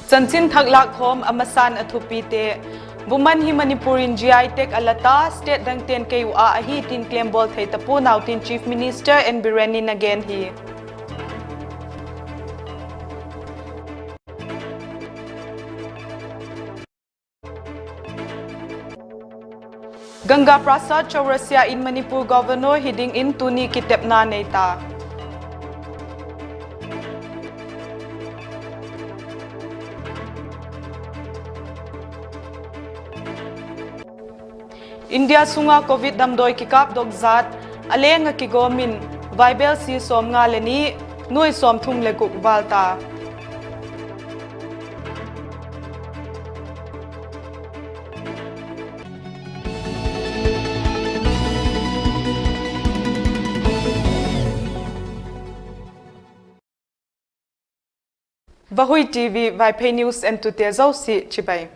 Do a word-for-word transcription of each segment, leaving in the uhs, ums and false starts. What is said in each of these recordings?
Chanchin thak lâkkhawm a masan a thupite. Buman hi Manipur in G I tag a la ta, state dangte'n kei uh â ahi tin claim bawl thei ta pua'nau tin Chief Minister N Biren in a gen hi. Ganga Prasad Chaurasia in Manipur Governor hi dingin tuni kitepna nei ta. India sung ah Covid damdawi kikâpdok zat a leng ah kigawm in vaibelsi sawmnga leh ni, nuai sawmthum leh guk vâl ta. Vahui TV Vaiphei News entute zosia chibai.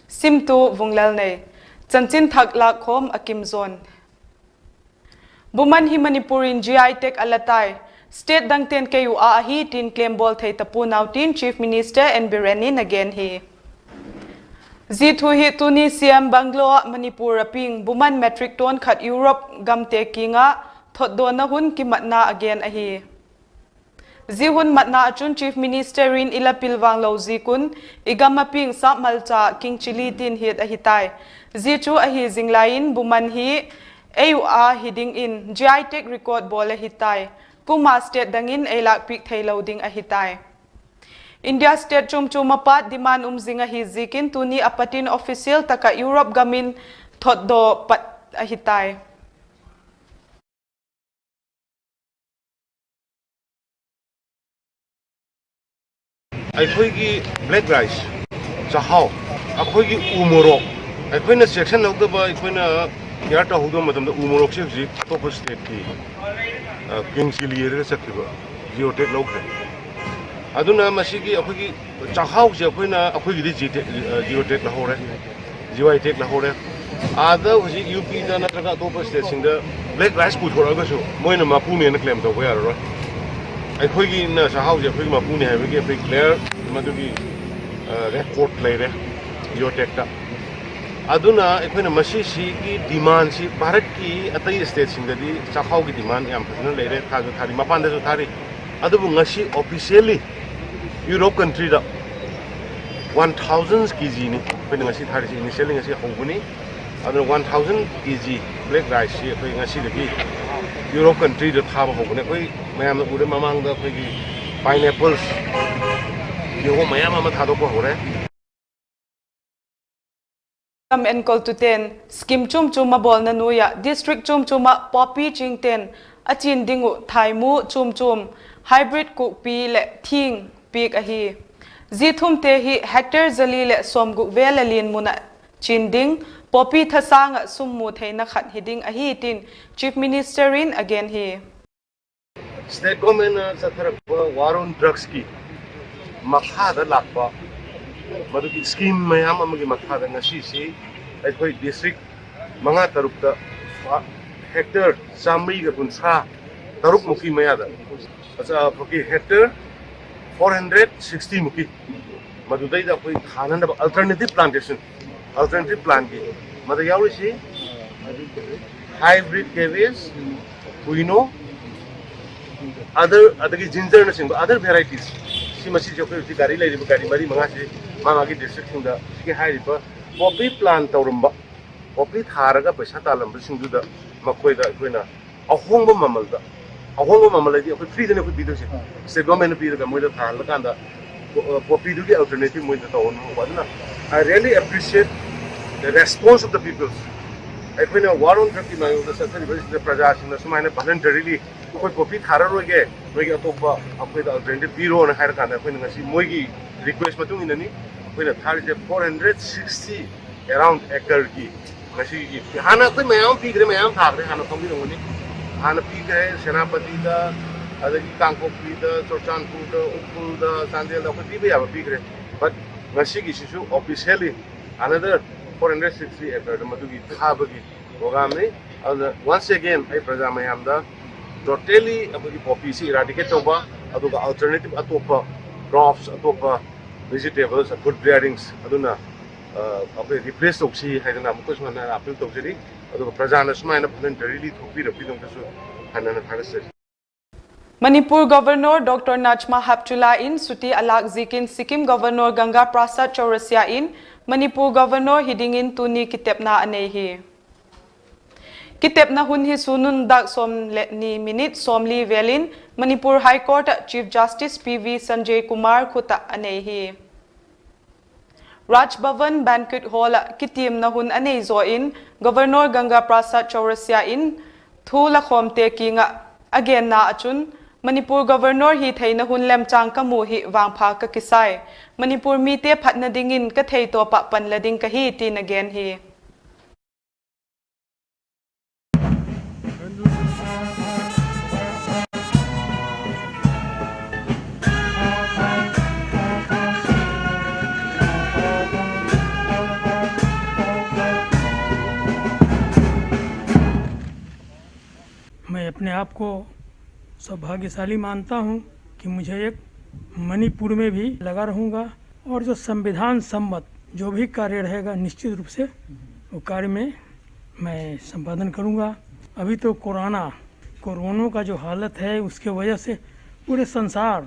Simtu Vunglal nei. Chanchin thak lâkkhawm a kim zawn. Buman hi Manipur in G I tag a la tai, state dangte'n kei uh â ahi tin claim bawl thei ta pua'nau tin Chief Minister N Biren in a gen hi. Zia thu hi tuni C M bungalow ah Manipur a piang Buman matric ton khat Europe gamte kiang ah thotdawna hun kimatna a gen ahi. Zia hun matna ah chun Chief Minister in i la pilvang lo ziak un i gam ah piang sapmalcha king chilli tin hiat ahi tai. Zia chu ahi zing lai in Buman hi ei uh â hi dingin G I tag record bawl ahi tai. Kum a state dang in ei lâkpiak theilo ding ahi tai. India state chuam chuam ah pat demand um zing ahi ziakin tuni a pat in official tak ah Europe gam in thotdaw pat ahi tai. ꯑꯩꯈꯣꯏꯒꯤ black rice, ꯆꯥꯛꯍꯥꯎ, ꯑꯩꯈꯣꯏꯒꯤ ꯎ ꯃꯣꯔꯣꯛ, ꯑꯩꯈꯣꯏꯅ ꯆꯦꯛꯁꯤꯟꯍꯧꯗꯕ, ꯑꯩꯈꯣꯏꯅ care ꯇꯧꯍꯧꯗꯕ ꯃꯇꯝꯗ ꯎ ꯃꯣꯔꯣꯛꯁꯦ ꯍꯧꯖꯤꯛ ꯑꯇꯣꯞꯄ stateꯀꯤ, ꯑ, king chilli ꯍꯥꯏꯔꯒ ꯆꯠꯈꯤꯕ, geo tag ꯂꯧꯈ꯭ꯔꯦ꯫ ꯑꯗꯨꯅ ꯃꯁꯤꯒꯤ ꯑꯩꯈꯣꯏꯒꯤ ꯆꯥꯛꯍꯥꯎꯁꯦ ꯑꯩꯈꯣꯏꯅ, ꯑꯩꯈꯣꯏꯒꯤꯗꯤ G tag, ꯑ, geo tag ꯂꯧꯍꯧꯔꯦ, G I tag ꯂꯧꯍꯧꯔꯦ꯫ ꯑꯥꯗ ꯍꯧꯖꯤꯛ UPꯗ ꯅꯠꯇ꯭ꯔꯒ ꯑꯇꯣꯞꯄ stateꯁꯤꯡꯗ black rice ꯄꯨꯊꯣꯔꯛꯑꯒꯁꯨ ꯃꯣꯏꯅ ꯃꯄꯨꯅꯦꯅ claim ꯇꯧꯕ ꯌꯥꯔꯔꯣꯏ꯫ ꯑꯩꯈꯣꯏꯒꯤꯅ ꯆꯥꯛꯍꯥꯎꯁꯦ ꯑꯩꯈꯣꯏꯒꯤ ꯃꯄꯨꯅꯦ ꯍꯥꯏꯕꯒꯤ ꯑꯩꯈꯣꯏ clear ꯃꯗꯨꯒꯤ, ꯑ, record ꯂꯩꯔꯦ, geo tagꯇ꯫ ꯑꯗꯨꯅ ꯑꯩꯈꯣꯏꯅ ꯃꯁꯤꯁꯤꯒꯤ demandꯁꯤ ꯚꯥꯔꯠꯀꯤ ꯑꯇꯩ stateꯁꯤꯡꯗꯗꯤ ꯆꯥꯛꯍꯥꯎꯒꯤ demand ꯌꯥꯝ ꯐꯖꯅ ꯂꯩꯔꯦ, ꯊꯥꯁꯨ ꯊꯥꯔꯤ, ꯃꯄꯥꯟꯗꯁꯨ ꯊꯥꯔꯤ꯫ ꯑꯗꯨꯕꯨ ꯉꯁꯤ officially Europe countryꯗ one thousand kgꯅꯤ ꯑꯩꯈꯣꯏꯅ ꯉꯁꯤ ꯊꯥꯔꯤꯁꯤ, initially ꯉꯁꯤ ꯍꯧꯕꯅꯤ꯫ ꯑꯗꯨꯅ one thousand kg black riceꯁꯤ ꯑꯩꯈꯣꯏ ꯉꯁꯤꯗꯒꯤ Europe countryꯗ ꯊꯥꯕ ꯍꯧꯕꯅꯤ꯫ ꯑꯩꯈꯣꯏ ꯃꯌꯥꯝꯅ ꯎꯔꯦ, ꯃꯃꯥꯡꯗ ꯑꯩꯈꯣꯏꯒꯤ pineapples, ꯀꯤꯍꯣꯝ ꯃꯌꯥꯝ ꯑꯃ ꯊꯥꯗꯣꯛꯄ ꯍꯧꯔꯦ꯫ Lam enkol tuten scheme chuam chuam a bawlna nuai ah district chuam chuam ah poppy chingte'n a chin ding uh thaimu chuam chuam, hybrid, kukpi leh thing piak ahi. Zia thumte hi hectare zali leh sawmguk vel a lian mun ah chin ding poppy thasâng ah sum mu theina khat hi ding ahi tin Chief Minister in a gen hi. State governmentꯅ ꯆꯠꯊꯔꯛꯄ war on drugsꯀꯤ ꯃꯈꯥꯗ ꯂꯥꯛꯄ ꯃꯗꯨꯒꯤ scheme ꯃꯌꯥꯝ ꯑꯃꯒꯤ ꯃꯈꯥꯗ ꯉꯁꯤꯁꯤ ꯑꯩꯈꯣꯏ district ꯃꯉꯥ ꯇꯔꯨꯛꯇ hectare ꯆꯥꯃꯔꯤꯒ ꯀꯨꯟꯊ꯭ꯔꯥ ꯇꯔꯨꯛ ꯃꯨꯛꯀꯤ ꯃꯌꯥꯗ, ꯑꯆꯥ, ꯑꯩꯈꯣꯏꯒꯤ hectare four hundred sixty ꯃꯨꯛꯀꯤ ꯃꯗꯨꯗꯩꯗ ꯑꯩꯈꯣꯏ ꯊꯥꯅꯅꯕ alternative plantation, alternative planꯒꯤ ꯃꯗ ꯌꯥꯎꯔꯤꯁꯤ hybrid cabbage, ꯀꯨꯏꯅꯣ, other, ꯑꯗꯒꯤ gingerꯅꯆꯤꯡꯕ other varieties꯫ ꯁꯤ ꯃꯁꯤꯁꯦ ꯑꯩꯈꯣꯏ ꯍꯧꯖꯤꯛ ꯒꯥꯔꯤ ꯂꯩꯔꯤꯕ ꯒꯥꯔꯤ ꯃꯔꯤ ꯃꯉꯥꯁꯤ ꯃꯥ ꯃꯥꯒꯤ districtꯁꯤꯡꯗ ꯍꯧꯖꯤꯛꯀꯤ ꯍꯥꯏꯔꯤꯕ poppy plant ꯇꯧꯔꯝꯕ, poppy ꯊꯥꯔꯒ ꯄꯩꯁꯥ ꯇꯥꯜꯂꯝꯕꯁꯤꯡꯗꯨꯗ ꯃꯈꯣꯏꯗ ꯑꯩꯈꯣꯏꯅ ꯑꯍꯣꯡꯕ ꯃꯃꯜꯗ, ꯑꯍꯣꯡꯕ ꯃꯃꯜ ꯍꯥꯏꯗꯤ ꯑꯩꯈꯣꯏ freeꯗꯅꯤ ꯑꯩꯈꯣꯏ ꯄꯤꯗꯣꯏꯁꯦ꯫ State governmentꯅ ꯄꯤꯔꯒ ꯃꯣꯏꯗ ꯊꯥꯍꯜꯂꯀꯥꯟꯗ ꯄꯣ-, ꯑ, poppyꯗꯨꯒꯤ alternative ꯃꯣꯏꯗ ꯇꯧꯍꯟꯕ ꯍꯧꯕ꯫ ꯑꯗꯨꯅ I really appreciate the response of the people꯫ ꯑꯩꯈꯣꯏꯅ war on drugꯀꯤ ꯃꯥꯌꯣꯛꯇ ꯆꯠꯊꯔꯤꯕꯁꯤꯗ ꯄ꯭ꯔꯖꯥꯁꯤꯡꯅ ꯁꯨꯃꯥꯏꯅ voluntarily ꯑꯩꯈꯣꯏ poppy ꯊꯥꯔꯔꯣꯏꯒꯦ, ꯅꯣꯏꯒꯤ ꯑꯇꯣꯞꯄ ꯑꯩꯈꯣꯏꯗ alternative ꯄꯤꯔꯣꯅ ꯍꯥꯏꯔꯀꯥꯟꯗ ꯑꯩꯈꯣꯏꯅ ꯉꯁꯤ ꯃꯣꯏꯒꯤ request ꯃꯇꯨꯡ ꯏꯟꯅꯅꯤ ꯑꯩꯈꯣꯏꯅ ꯊꯥꯔꯤꯁꯦ꯫ Four hundred sixty around acreꯒꯤ ꯉꯁꯤꯒꯤ ꯍꯥꯟꯅ ꯑꯩꯈꯣꯏ ꯃꯌꯥꯝ ꯑꯃ ꯄꯤꯈ꯭ꯔꯦ, ꯃꯌꯥꯝ ꯊꯥꯈ꯭ꯔꯦ, ꯍꯥꯟꯅ ꯈꯪꯕꯤꯔꯝꯒꯅꯤ꯫ ꯍꯥꯟꯅ ꯄꯤꯈ꯭ꯔꯦ ꯁꯦꯅꯥꯄꯇꯤꯗ, ꯑꯗꯒꯤ ꯀꯥꯡꯄꯣꯛꯄꯤꯗ, ꯆꯨꯔꯆꯥꯟꯄꯨꯔꯗ, ꯎꯈ꯭ꯔꯨꯜꯗ, ꯆꯥꯟꯗꯦꯜꯗ ꯑꯩꯈꯣꯏ ꯄꯤꯕ ꯌꯥꯕ ꯄꯤꯈ꯭ꯔꯦ꯫ But ꯉꯁꯤꯒꯤꯁꯤꯁꯨ officially another four hundred sixty acreꯗ ꯃꯗꯨꯒꯤ ꯊꯥꯕꯒꯤ programꯅꯤ꯫ ꯑꯗꯨꯅ once again ꯑꯩ ꯄ꯭ꯔꯖꯥ ꯃꯌꯥꯝꯗ totally ꯑꯩꯈꯣꯏꯒꯤ poppyꯁꯤ eradicate ꯇꯧꯕ, ꯑꯗꯨꯒ alternative ꯑꯇꯣꯞꯄ crops, ꯑꯇꯣꯞꯄ vegetables, food bearings ꯑꯗꯨꯅ ꯑꯩꯈꯣꯏ replace ꯇꯧꯁꯤ ꯍꯥꯏꯗꯅ ꯑꯃꯨꯛꯀꯁꯨ ꯍꯟꯅ appeal ꯇꯧꯖꯔꯤ꯫ ꯑꯗꯨꯒ ꯄ꯭ꯔꯖꯥꯅ ꯁꯨꯃꯥꯏꯅ voluntarily ꯊꯣꯛꯄꯤꯔꯛꯄꯒꯤꯗꯃꯛꯇꯁꯨ ꯍꯟꯅ ꯍꯟꯅ ꯊꯥꯒꯠꯆꯔꯤ꯫ Manipur Governor Doctor Najma Heptulla in suti a lâk ziakin Sikkim Governor Ganga Prasad Chaurasia in Manipur Governor hi dingin tuni kitepna a nei hi. Kitepna hun hi sun nung dâk sawm leh ni minute sawmli vêl in Manipur High Court ah Chief Justice P V Sanjay Kumar khut ah a nei hi. Raj Bhavan Banquet Hall ah kitiamna hun a nei zaw in Governor Ganga Prasad Chaurasia in thu lakhawmte kiang ah a genna ah chun, Manipur Governor hi theina hun lemchâng ka mu hi vangpha ka kisai. Manipur mite phatna dingin ka theitawp ah pan la ding ka hi, tin a gen hi. मैं अपने आप को सौभाग्यशाली मानता हूं कि मुझे एक मणिपुर में भी लगा रहूंगा और जो संविधान सम्मत जो भी कार्य रहेगा, निश्चित रूप से वो कार्य में मैं संपादन करूंगा। अभी तो कोरोना, कोरोना का जो हालत है, उसके वजह से पूरे संसार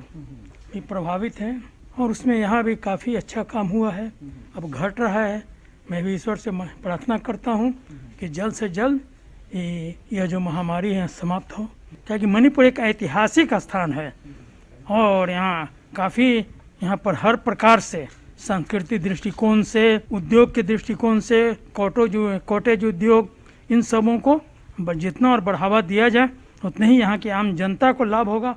भी प्रभावित है और उसमें यहाँ भी काफी अच्छा काम हुआ है, अब घट रहा है। मैं भी ईश्वर से म-, प्रार्थना करता हूँ कि जल्द से जल्द ये, यह जो महामारी है समाप्त हो, क्योंकि मणिपुर एक ऐतिहासिक स्थान है और यहाँ काफी, यहाँ पर हर प्रकार से सांस्कृतिक दृष्टिकोण से, उद्योग के दृष्टिकोण से, कॉटो जो, कॉटेज उद्योग, इन सबों को ब-, जितना और बढ़ावा दिया जाए, उतने ही यहाँ की आम जनता को लाभ होगा।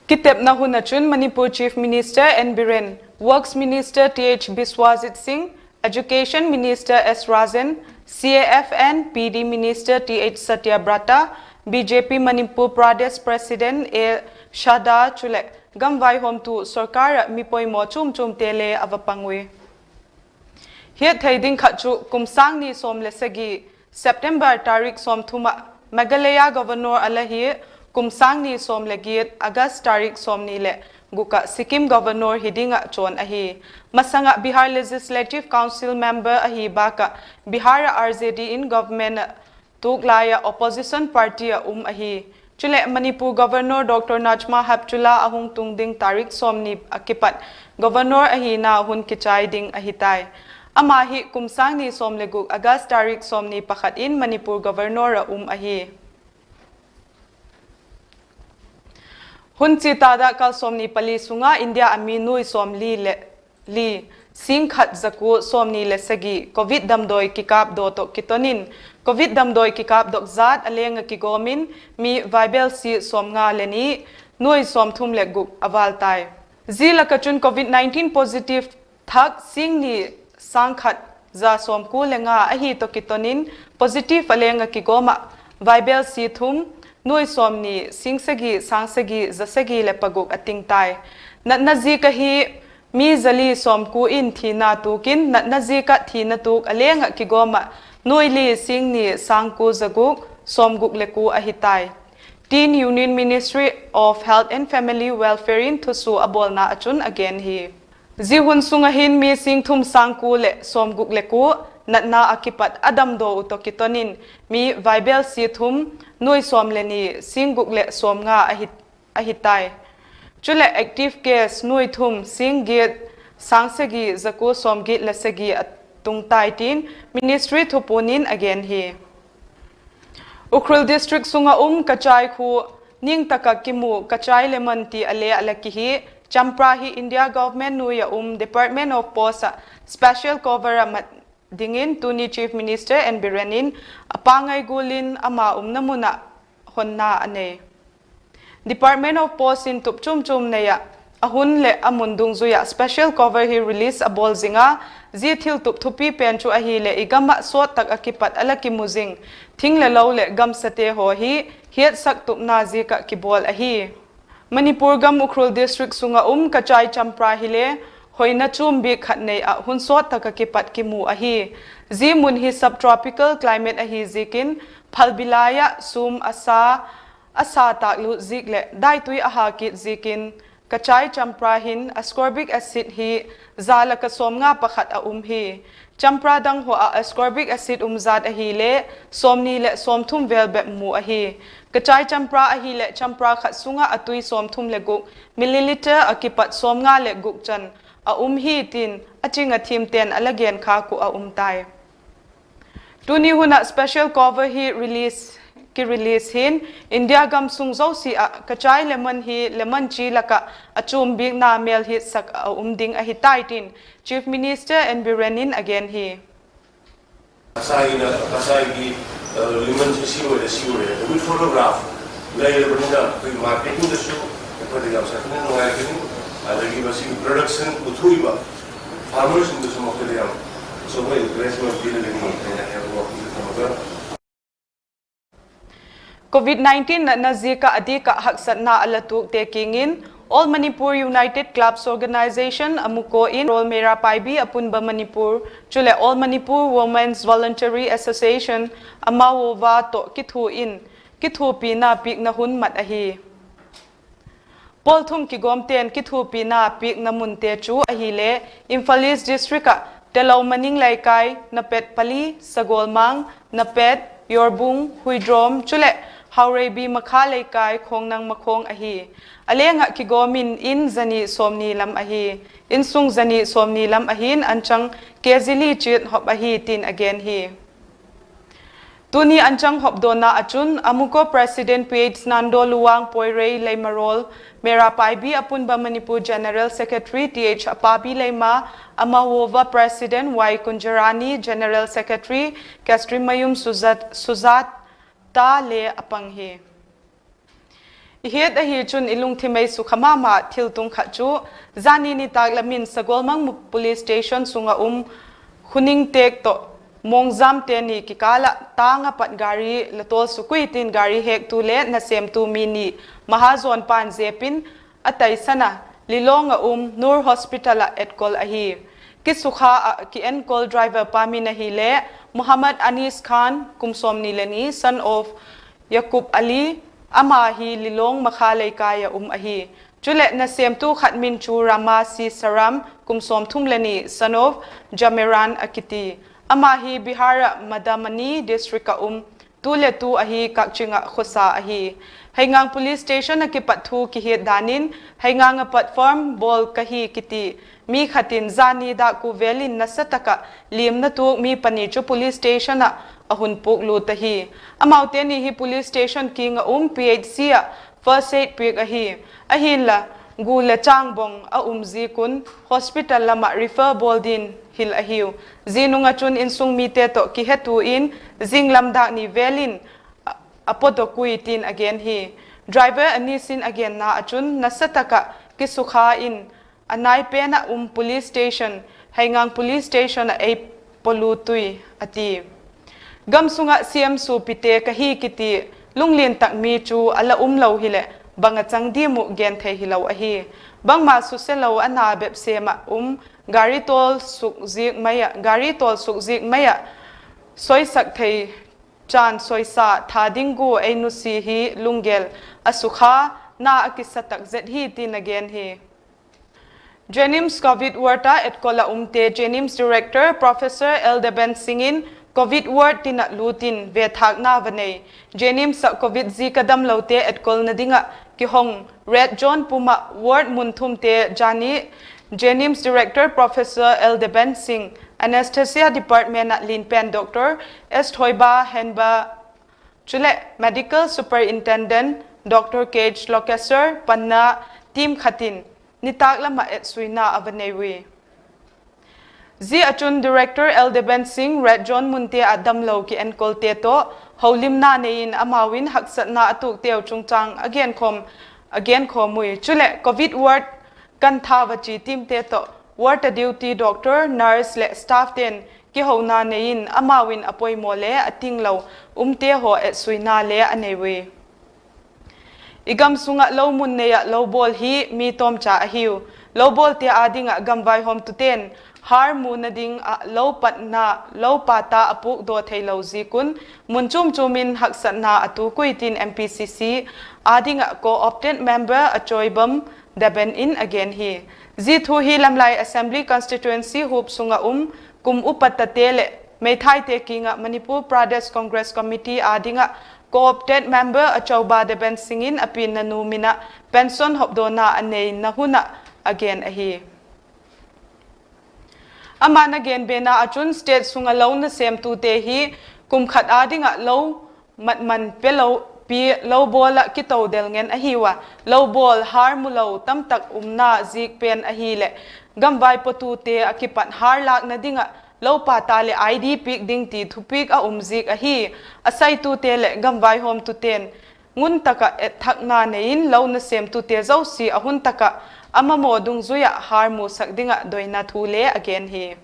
Kitepna hun ah chun Manipur Chief Minister N Biren, Works Minister Th Biswajit Singh, Education Minister S Rajen, C A F and P D Minister Th Satyabrata, B J P Manipur Pradesh President A Shahda chuleh gam vaihawmtu sorkar ah mi poimaw chuam chuamte le a va pang ui. Hiat thei ding khat chu kum sâng ni sawm leh sagi September tarik sawmthum ah Meghalaya Governor a la hi, kum sâng ni sawm leh giat August tarik sawmni leh guk ah Sikkim Governor hi ding ah chawn ahi. Masang ah Bihar Legislative Council member ahi bâk ah Bihar ah R J D in government ah tuk lai ah opposition party ah um ahi. Chuleh Manipur Governor Doctor Najma Heptulla a hung tung ding tarik sawmni ah kipat Governor ahina hun kichai ding ahi tai. Ama hi kum sâng ni sawm leh guk August tarik sawmni pakhat in Manipur Governor ah um ahi. Hun chia ta dakkal sawmni pali sung ah India a mi nuai sawmli leh li, sîng khat za kua sawmni leh sagi Covid damdawi kikâpdaw tawh kiton in, Covid damdawi kikâpdok zat a leng ah kigawm in mi vaibelsia sawmnga leh ni, nuai sawmthum leh guk a vâl tai. Zia lak ah chun Covid nineteen positive thak sîng ni, sâng khat za sawmkua leh nga ahi tawh kiton in positive a leng ah kigawm ah vaibelsia thum, nuai sawmni, sîng sagi, sâng sagi za sagi leh paguk a ting tai. Natna ziak ahi mi zali sawmkua in thina tuak in, natna ziak ah thina tuak a leng ah kigawm ah nuai li, sîng ni, sâng kua za guk sawmguk leh kua ahi tai, tin Union Ministry of Health and Family Welfare in thusua a bawlna ah chun a gen hi. Zia hun sung ah hin mi sîng thum, sâng kua leh sawmguk leh kua natna ah kipat a damdaw uh tawh kiton in mi vaibelsia thum, nuai sawm leh ni, sîng guk leh sawmnga ahi tai. Chuleh active case nuai thum, sîng giat, sâng sagi za kua sawmgiat leh sagi a tung tai tin Ministry thupuan in a gen hi. Ukhrul District sung ah um Kachai khua, ning tak ah kimu Kachai Lemon ti a le a la kihi Champra hi India Government nuai ah um Department of Post ah special cover ah mat dingin tuni Chief Minister N Biren in a pangai gual in ama umna mun ah honna a nei. Department of Post in tup chuam chuam nei ah, a hun leh a mun dungzui ah special cover hi release a bawl zing a, zia thiltup thupi pen chu ahileh i gam ah sawt tak ah kipat a la kimu zing thing le lo leh gamsate haw hi hiatsak tupna ziak ah kibawl ahi. Manipur gam Ukhrul District sung ah um Kachai Champra hile hoina chuam bik khat nei ah hun sawt tak ah kipat kimu ahi. Zia mun hi subtropical climate ahi ziakin phalbi lai ah sûm a sa, a sa tâk lût ziak leh daitui a ha kit ziakin Kachai Champra hin ascorbic acid hi za lak ah sawmnga pakhat a um hi. Champra dang haw ah ascorbic acid um zat ahile sawmni leh sawmthum vel bep mu ahi. Kachai Champra ahileh Champra khat sung ah a tui sawmthum le guk, milliliter a kipat sawmnga leh guk chan a um hi tin a ching a thiamte'n a la gen khâk uh a um tai. Tuni hun ah special cover hi release, ki release hin, India gam sung zosia ah Kachai lemon hi lemon chi lak ah a chuam bikna mêl hiatsak a um ding ahi tai tin Chief Minister N Biren in a gen hi. Kachai na, Kachai ki, uh, lemon chi siu le siu le, with photograph, ꯂꯩꯔꯕꯅꯤꯅ ꯑꯩꯈꯣꯏ marketing ꯗꯁꯨ ꯑꯩꯈꯣꯏꯗ ꯌꯥꯝ ꯁꯥꯊꯤꯅ ꯅꯨꯡꯉꯥꯏꯒꯅꯤ꯫ ꯑꯗꯒꯤ ꯃꯁꯤꯒꯤ production ꯄꯨꯊꯣꯛꯏꯕ farmers ꯁꯤꯡꯗꯁꯨ ꯃꯈꯣꯏꯗ ꯌꯥꯝ ꯑꯆꯧꯕ encouragement ꯄꯤꯔꯒꯅꯤ ꯍꯥꯏꯅ ꯍꯥꯏꯕ ꯋꯥꯐꯝꯁꯤ ꯊꯝꯃꯒ, Covid nineteen natna ziak ah a diak ah haksatna a la tuakte kiang in All Manipur United Clubs Organisation, AMUCO in Rol Meira Paibi Apunba Manipur chuleh All Manipur Women's Voluntary Association, AMAWOVA tawh kithua in kithuapina piakna hun mat ahi. Pawl thum kigawmte'n kithuapina piakna munte chu ahile, Imphal East District ah Telou Maning Leikai, Napet Pali, Sagolmang, Napet, Yorbung, Huidrom chuleh Haureibi Makha Leikai, Khongnang Makhong ahi. A leng ah kigawm in in zani sawmni lam ahi. Insung zani sawmni lam ahi'n anchang kg li chiat hop ahi tin a gen hi. Tuni anchang hopdawna ah chun AMUCO President Ph Nando Luang Poirei Leimarol, Meira Paibi Apunba Manipur General Secretary Th Apabi Leima, AMAWOVA President Y Kunjarani, General Secretary Kestrimyum Sujat, Sujata le a pang hi. I hiat ahi chun i lungthim ei sukha ma ma thil tung khat chu, zani nitâk lam in Sagolmang Police Station sung ah um Khuning Tek tawh Mongzamte ni kikâl ah tâng ah pat gari la tawl suk ui tin gari hektu le nasêmtu mi ni Mahajon pa'n zep in a taisan a, Lilong ah um Noor Hospital ah etkol ahi. Kisukha ah kienkol driver pa min ahile Mohammad Anis Khan, kum sawmni le ni, son of Yaqub Ali, ama hi Lilong Makha Leikai ah um ahi. Chuleh nasêmtu khat min chu Rama C Saram, kum sawmthum le ni, son of Jameran a kiti. Ama hi Bihar ah Madhamani District ah um, tu le tu ahi Kakching ah khawsa ahi. Heingang Police Station ah kipat thu kihiat dan in, Heingang ah pat farm bawl ka hi kiti mi khat in zani daku vel in nasa tak ah liamna tuak mi pani chu police station ah a hun puaklut ahi. Amaute ni hi police station kiang ah um P H C ah first aid piak ahi. Ahinla, gu le châng bawng a um ziak un hospital lam ah refer bawl din hil ahiu. Zia nung ah chun insung mite tawh kihetu in zinglam dâk ni vel in a, a pawdok ui tin a gen hi. Driver Anis in a genna ah chun nasa tak ah kisukha in a nai pen ah um police station, Heingang Police Station ah ei pawlut ui a ti. Gam sung ah C M suapite ka hi kiti lunglian tak mi chu a la um lo hileh bang a chang diam uh gen thei hilo ahi. Bangma suse lo a na bep sêm ah um, gari tawl suk ziak mai ah, gari tawl suk ziak mai ah soisak thei chan soisa tha ding gu ei nusia hi lunggel a sukha, na a kisa tak zet hi tin a gen hi. JNIMS Covid ward ah etkol ah umte JNIMS Director Professor L Deben Singh in Covid ward tin ah lût in vethâkna va nei. JNIMS ah Covid ziak a damlote etkolna ding ah kihong Red Zone pum ah ward mun thumte jani JNIMS Director Professor L Deben Singh, Anaesthesia Department ah lianpen Doctor S Thoiba Henba, chuleh Medical Superintendent Doctor Kh Lokeswar panna team khat in nitâk lam ah etsuina a va nei ui. Zia ah chun Director L Deben Singh Red Zone munte ah damlo kienkolte tawh holimna nei in amau in haksatna a tuakteu chungchâng a genkhawm, a genkhawm ui. Chuleh Covid ward kan tha va chia teamte tawh ward a duty doctor, nurse leh staffte'n kihona nei in amau in a poimaw le a tinglo umte haw etsuina le a nei ui. I gam sung ah lo mun nei ah lo bawl hi mi tawmcha ahiu. Lo bawlte â ding ah gamvaihawmtute'n hâr muna ding ah lo patna, lo pata a puakdaw theilo ziak un mun chuam chuam in haksatna a tuak ui tin M P C C â ding ah co-opted member Achoibam Deben in a gen hi. Zia thu hi Lamlai Assembly Constituency huap sung ah um kum upatate leh meithaite kiang ah Manipur Pradesh Congress Committee â ding ah co-opted member Achouba Deben Singh in a pianna nu min ah pension hopdawna a neina hun ah a gen ahi. Ama'n a gen bena ah chun state sung ah lo nasêmtute hi kum khat â ding ah lo matman pe lo, pi lo bawl ah kito del ngen ahiu a, lo bawl hâr mu lo tamtak umna ziak pen ahileh, gamvai pawtute a kipat hâr lâkna ding ah lo pata leh I D piak ding ti thupiak a um ziak ahi. A saitute leh gamvai hawmtute'n ngun tak ah etthakna nei in lo nasêmtute zosia a hun tak ah a mamaw dungzui ah hâr musak ding ah doina thu le a gen hi.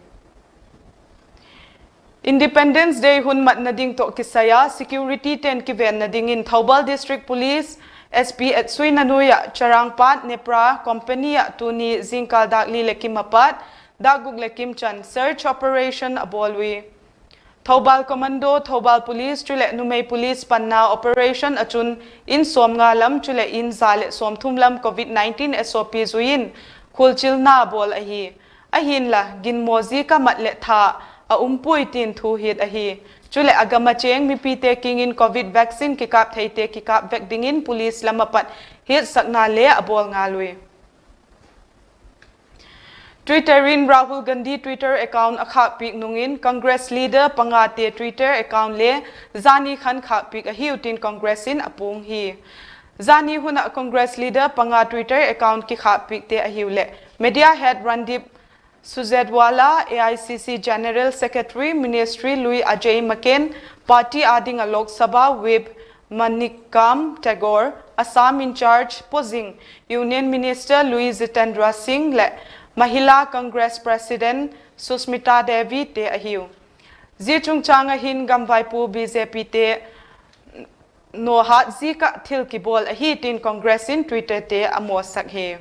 Independence Day hun matna ding tawh kisai a security ten kivenna dingin Thoubal District Police S P etsuina nuai ah Charangpat Nepra Company ah tuni zingkâl dâk li leh kim a pat dâk guk leh kim chan search operation a bawl ui. Thoubal Commando, Thoubal Police chuleh numei police panna operation ah chun in sawmnga lam chuleh in za leh sawmthum lam Covid nineteen S O P zui in khualchilna bawl ahi. Ahinla, ginmaw ziak ah mat leh tha a um puai tin thu hiat ahi. Chuleh a gam a chêng mipite kiang in Covid vaccine kikâp theite kikâp vek dingin police lam a pat hiatsakna le a bawl ngal ui. Twitter in Rahul Gandhi Twitter account a khâkpiak nung in Congress leader pangate Twitter account le zani khan khâkpiak ahiu tin Congress in a puang hi. Zani hun ah Congress leader panga Twitter account kikhâkpiakte ahiu leh media head Randeep Surjewala, A I C C General Secretary, Ministry lui Ajay Maken, party â ding ah Lok Sabha Whip Manikam Tagore, Assam in charge Pozing, Union Minister lui Jitendra Singh leh Mahila Congress President Sushmita Devi te ahiu. Zia chungchâng ah hin gamvaipu B J Pte nawhat ziak ah thil kibawl ahi tin Congress in Twitterte a mawsak hi.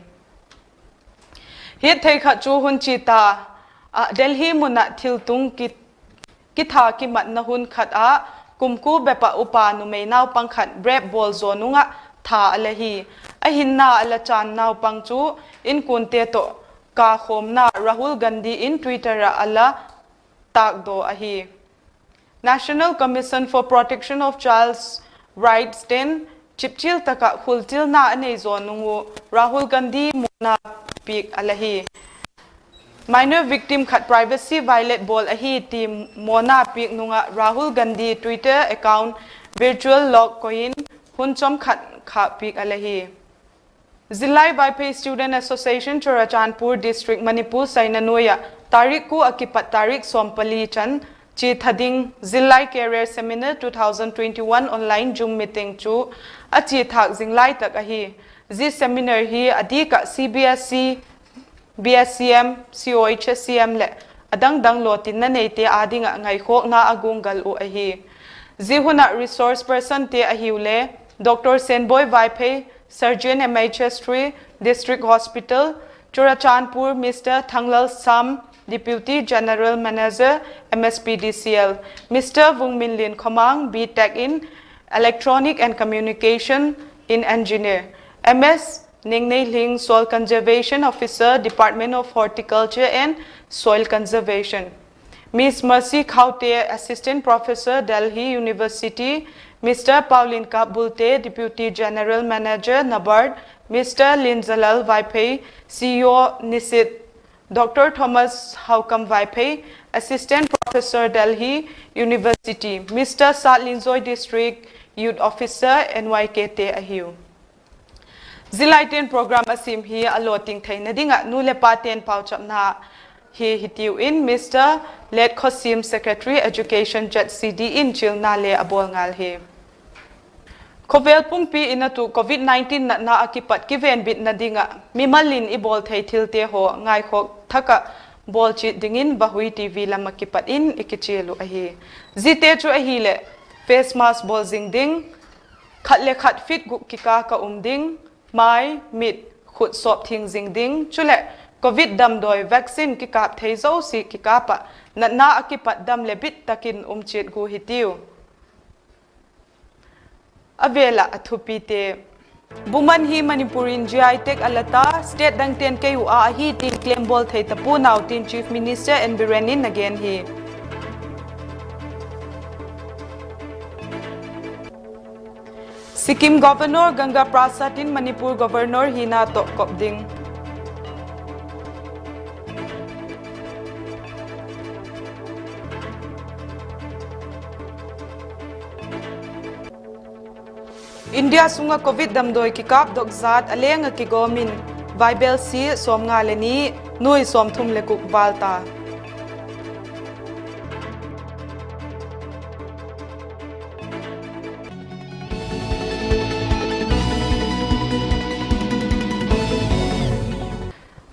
Hiat thei khat chu hun chia ta ah Delhi mun ah thiltung ki kitha kimatna hun khat ah kum kua bep ah upa numei naupang khat rape bawl zaw nung ah tha a la hi. A hinna a la chan naupang chu inkuante tawh kakhawmna Rahul Gandhi in Twitter ah a la tâkdaw ahi. National Commission for Protection of Child's Rights ten chipchial tak ah khualchilna a nei zaw nung uh Rahul Gandhi mawna piak a la hi. Minor victim khat privacy violate bawl ahi ti mawna piak nung ah Rahul Gandhi Twitter account virtual lock koi in hun chawm khat khâkpiak a la hi. Zillai Vaiphei Student Association, Churachandpur District, Manipur saina nuai ah tarik kua a kipat tarik sawm pali chan chia tha ding Zillai Career Seminar two thousand twenty-one online Zoom meeting chu a chia thâk zing lai tak ahi. Zia seminar hi a dik ah C B S E, B S C M, C O H S C M leh a dang dang lawtinna neite â ding ah ngaikhawkna a guanggal uh ahi. Zia hun ah resource personte ahiu le Doctor Senboi Vaiphei, Surgeon M H S three, District Hospital, Churachandpur, Mister Thanglal Sam, Deputy General Manager, M S P D C L, Mister Vungminlin Khomang, B Tech in Electronic and Communication in Engineer, M S Nengneilhing, Soil Conservation Officer, Department of Horticulture and Soil Conservation, Miss Mercy Khaute, Assistant Professor, Delhi University, Mister Paulin Kapbulte, Deputy General Manager, NABARD, Mister Linzalal Vaiphei, C E O, NISIT, Doctor Thomas Haokam Vaiphei, Assistant Professor, Delhi University, Mister Satlinzoi, District Youth Officer, N Y K te ahiu. Zillaite'n program a siam hi a lawting theina ding ah nu leh pate'n pauchapna hi hitiu in Mister Letkhosim, Secretary Education, Z C D in chialna le a bawl ngal hi. Khawvel pumpi in a tu Covid nineteen natna ah kipat kivenbitna ding ah mimal in i bawl thei thilte haw ngaikhawk thak ah bawl chiat dingin Vahui T V lam ah kipat in i kichial uh ahi. Ziate chu ahileh face mask bawl zing ding, khat le khat feet guk kikâl ah um ding, mai, mit, khut sawp thiang zing ding, chuleh Covid damdawi vaccine kikâp thei zosia kikâp ah natna ah kipat dam leh bit tak in um chiat gua hitiu. A vêl ah a thupite. Buman hi Manipur in G I tag a la ta, state dangte'n kei uh a ahi tin claim bawl thei ta puau tin Chief Minister N Biren in a gen hi. Sikkim Governor Ganga Prasad in Manipur Governor hina tawh kop ding. India sung ah Covid damdawi kikâpdok zat a leng ah kigawm in, vaibelsia sawmnga le ni, nuai sawmthum le guk vâl ta.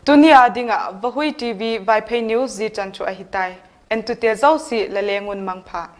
Tuni a ding ah Vahui TV Vaiphei news zia chan chu ahi tai. Entute zosia la leng un mangpha.